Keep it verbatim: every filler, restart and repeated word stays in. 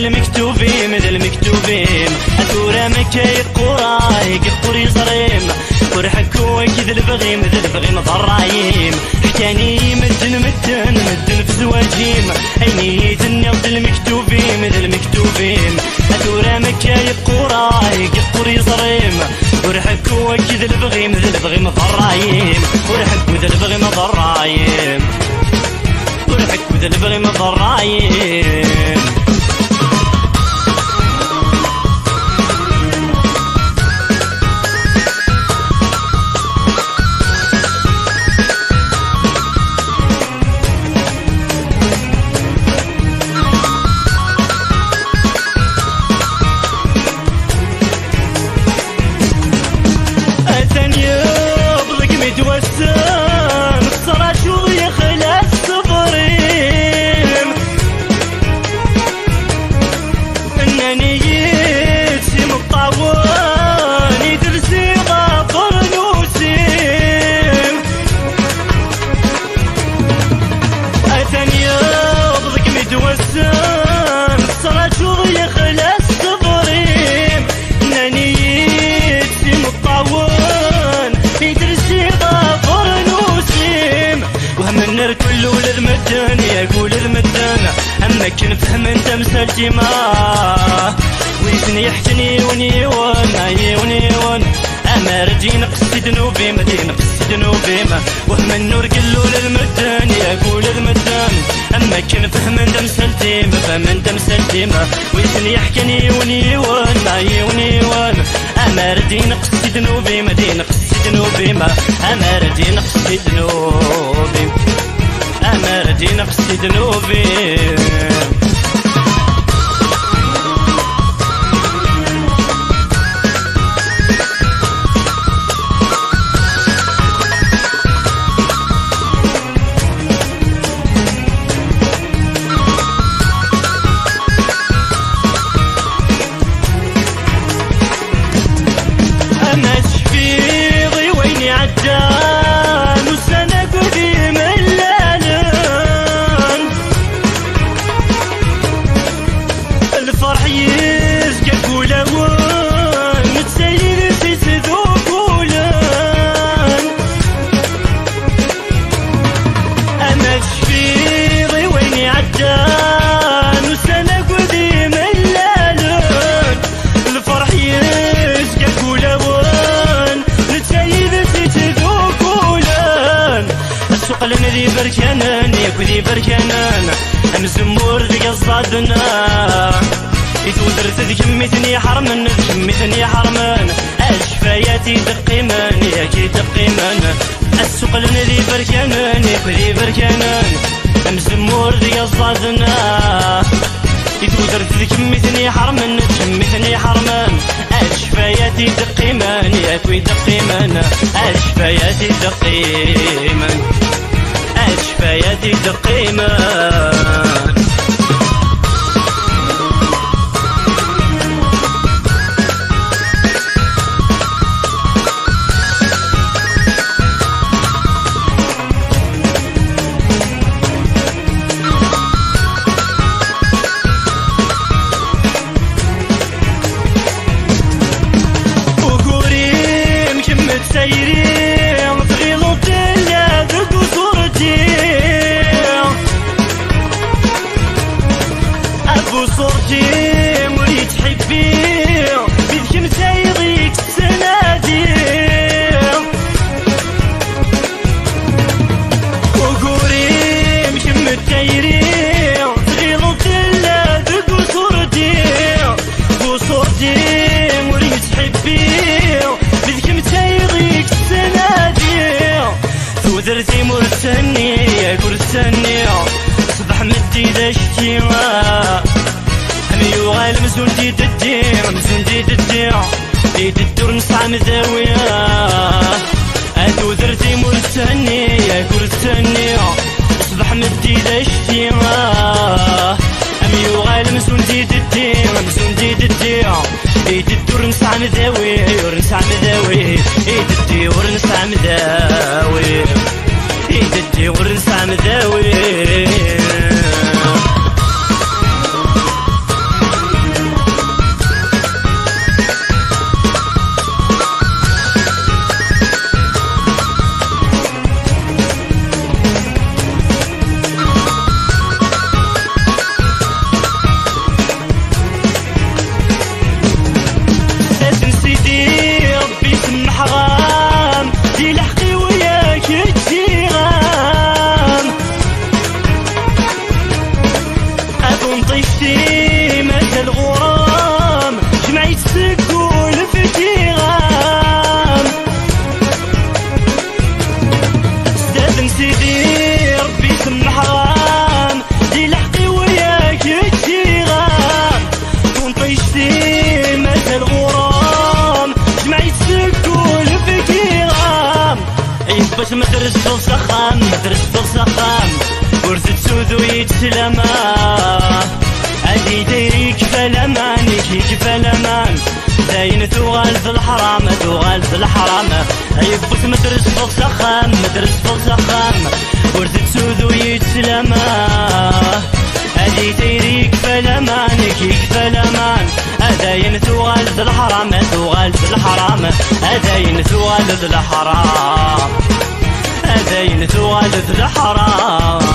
Lmektub-im, d lmektub-im, a tura makka yeqqur, ay yeqqur yeẓri-m. Ur ḥekku akked lebɣi-m, d lebɣi-m d ṛṛay-im. Ḥkan-iyi medden, medden, medden f zzwaǧ-im. Ayen i yi-tenniḍ d lmektub-im, d lmektub-im, a tura makka yeqqur, ay yeqqur yeẓri-m. Ur ḥekku akked lebɣi-m, d lebɣi-m d ṛṛay-im. Ur ḥekku d lebɣi-m d ṛṛay-im. Ur ḥekku d lebɣi-m d ṛṛay-im. Atan yewweḍ deg-m-id wass-n, tettrajuḍ yexla ṣṣber-im. Nnan-iyi-d s imeṭṭawen i telsiḍ abernus-im. Atan yewweḍ deg-m-id wass-n, tettrajuḍ yexla ṣṣber-im. Nnan-iyi-d s imeṭṭawen i telsiḍ abernus-im. Wehmen irkel ula d medden, yak ula d medden, am akken fehmen tamsalt-im. Wi sen-yeḥkan yiwen yiwen, yiwen yiwen, amar d-ineqs si ddnub-im, d-ineqs si ddnub-im. Wehmen ur gellul lmedden, yak ula d medden, am akken fehmen tamsalt-im, fehmen tamsalt-im. Wi sen-yeḥkan yiwen yiwen, yiwen yiwen, amar d-ineqs si ddnub-im, d-ineqs si ddnub-im, amar d-ineqs si ddnub-im, amar d-ineqs si ddnub-im. Ama tecfiḍ i wayen iɛeddan ussan akked imellalen. Lferḥ yezga deg wulawen, netta yid-s yettdukulen. Ama tecfiḍ i wayen iɛeddan ussan akked imellalen. Lferḥ yezga deg wulawen, netta yid-s yettdukulen. Ad suqlen d iberkanen, yakk d iberkanen, amzemmur d iẓẓaden. I tudert d kemm i ten-iḥermen, d kemm i ten-iḥermen. A ccfayat i d-qqimen, yak i d-qqimen. Ad suqlen d iberkanen, yakk d iberkanen, amzemmur d iẓẓaden. I tudert d kemm i ten-iḥermen, d kemm i ten-iḥermen. A ccfayat i d-qqimen, yakk i d-qqimen. A ccfayat i d-qqimen, a ccfayat i d-qqimen. Ugur-im kemm d tayri, tɣileḍ tella deg uẓurdi. A bu ṣurdi ur yettḥibbi, d kemm tayri i yettnadi. Ugur-im kemm d tayri, tɣileḍ tella deg uṣurdi. Uṣurdi ur yettḥibbi, d kemm tayri i yettnadi. Tudert-im ur ttenni, yak ur ttenni, ṣbeḥ meddi d acetki. Am yuɣal amzun d ideddi, amzun d ideddi, ideddi ur nesɛi amdawi. A tudert-im ur ttenni, yak ur ttenni, ṣbeḥ meddi d acetki. Am yuɣal amzun d ideddi, amzun d ideddi, ideddi ur nesɛi amdawi, ur nesɛi amdawi, ideddi ur nesɛi amdawi. Ideddi ur nesɛi amdawi. Ma trezfeḍ s axxam, ma trezfeḍ s axxam, ur tettudu yettlama. Adi dayri kfa laman, iki kfa laman. Dayen tuɣal d leḥram, tuɣal d leḥram. Ay yiwet ma trezfeḍ s axxam, ma trezfeḍ s axxam, ur tettudu yettlama. Adi dayri kfa laman, iki kfa laman. Dayen tuɣal d leḥram, tuɣal d leḥram. Dayen tuɣal d leḥram. Dayen tuɣal d leḥram.